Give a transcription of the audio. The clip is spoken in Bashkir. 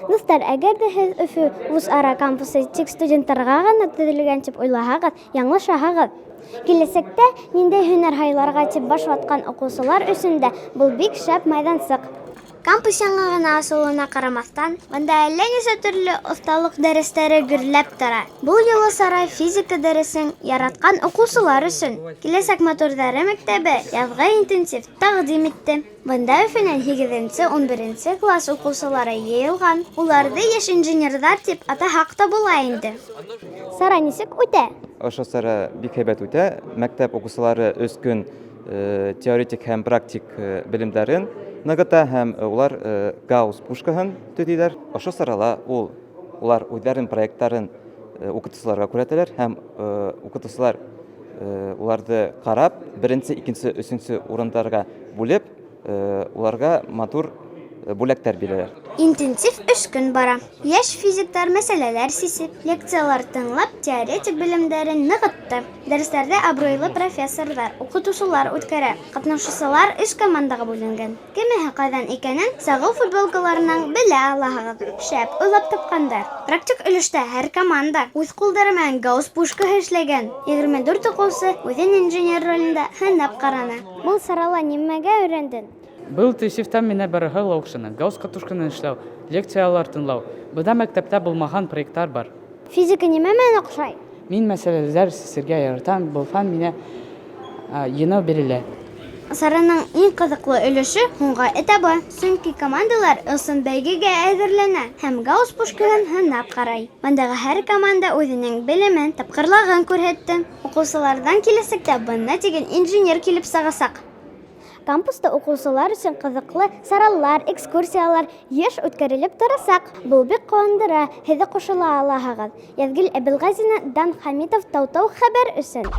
Дуҫтар, әгәр ҙә һеҙ Өфө вуз-ара кампусы тик студенттарға ғына төҙөлгән тип уйлаһағыҙ, яңылышаһығыҙ. Киләсәктә ниндәй һөнәр һайларға тип баш ватҡан уҡыусылар өсөн дә был бик шәп майҙансыҡ. Кампус яңы ғына асылыуына ҡарамаҫтан, бында әллә нисә төрлө оҫталыҡ дәрестәре гөрләп тора. Был юлы сара физика дәресен яратҡан уҡыусылар өсөн Киләсәк матурҙары мәктәбе яҙғы интенсив тәкъдим итте. Бында Өфөнән һигеҙенсе-унберенсе класс уҡыусылары йыйылған. Уларҙы йәш инженерҙар тип атаһаҡ та була инде. Сара нисек үтә? Ошо сара бик һәйбәт үтә. Мәктәп уҡыусылары өс көн теоретик һәм практик белемдәрен ныгыта һәм улар Гаусс пушкаһын төҙөйләр. Ошо сарала ул улар үҙҙәренең проекттарын укытусыларга күрһәтәләр һәм укытусылар уларҙы ҡарап, беренсе, икенсе, өсөнсө урындарға бүлеп, уларға матур бүләктәр бирәләр. Интенсив өс көн бара. Йәш физиктар мәсьәләләр сисеп, лекциялар тыңлап, теоретик белемдәрен ныгытты. Дәресләрҙе абруйлы профессорҙар, укытусылар үткәрә. Ҡатнашыусылар өс командаға бүленгән. Кемеһе ҡайҙан икәнен сағыу футболкаларынан белә алаһығыҙ. Шәп уйлап тапҡандар. Практик өлөштә һәр команда үҙ ҡулдары менән гаусс пушкаһы эшләгән. 24 уҡыусы үҙен инженер ролендә һынап ҡараны. Был сарала нимәгә өйрәндең? Был интенсивта миңә барыһы ла оҡшаны. Гаусс катушканы эшләү, лекциялар тыңлау. Бында мәктәптә булмаған проекттар бар. Физика нимә менән оҡшай? Мин мәсьәләләр сисергә яратам, был фән миңә еңел бирелә. Сараның иң ҡыҙыҡлы өлөшө һуңғы этабы, сөнки командалар ысын бәйгегә әҙерләнә һәм гаусс пушкаһын һынап ҡарай. Бындағы һәр команда үҙенең белемен, тапҡырлығын күрһәтте. Уҡыусыларҙан киләсәктә бына тигән инженер килеп сығасаҡ. Кампуста уҡыусылар өсөн ҡыҙыҡлы саралар, экскурсиялар йыш үткәрелеп торасаҡ. Был бик ҡыуандыра, һеҙ ҙә ҡушыла алаһығыҙ. Язгөл Әбелғазина, Дан Хәмитов, Тау-Тау хәбәр өсөн.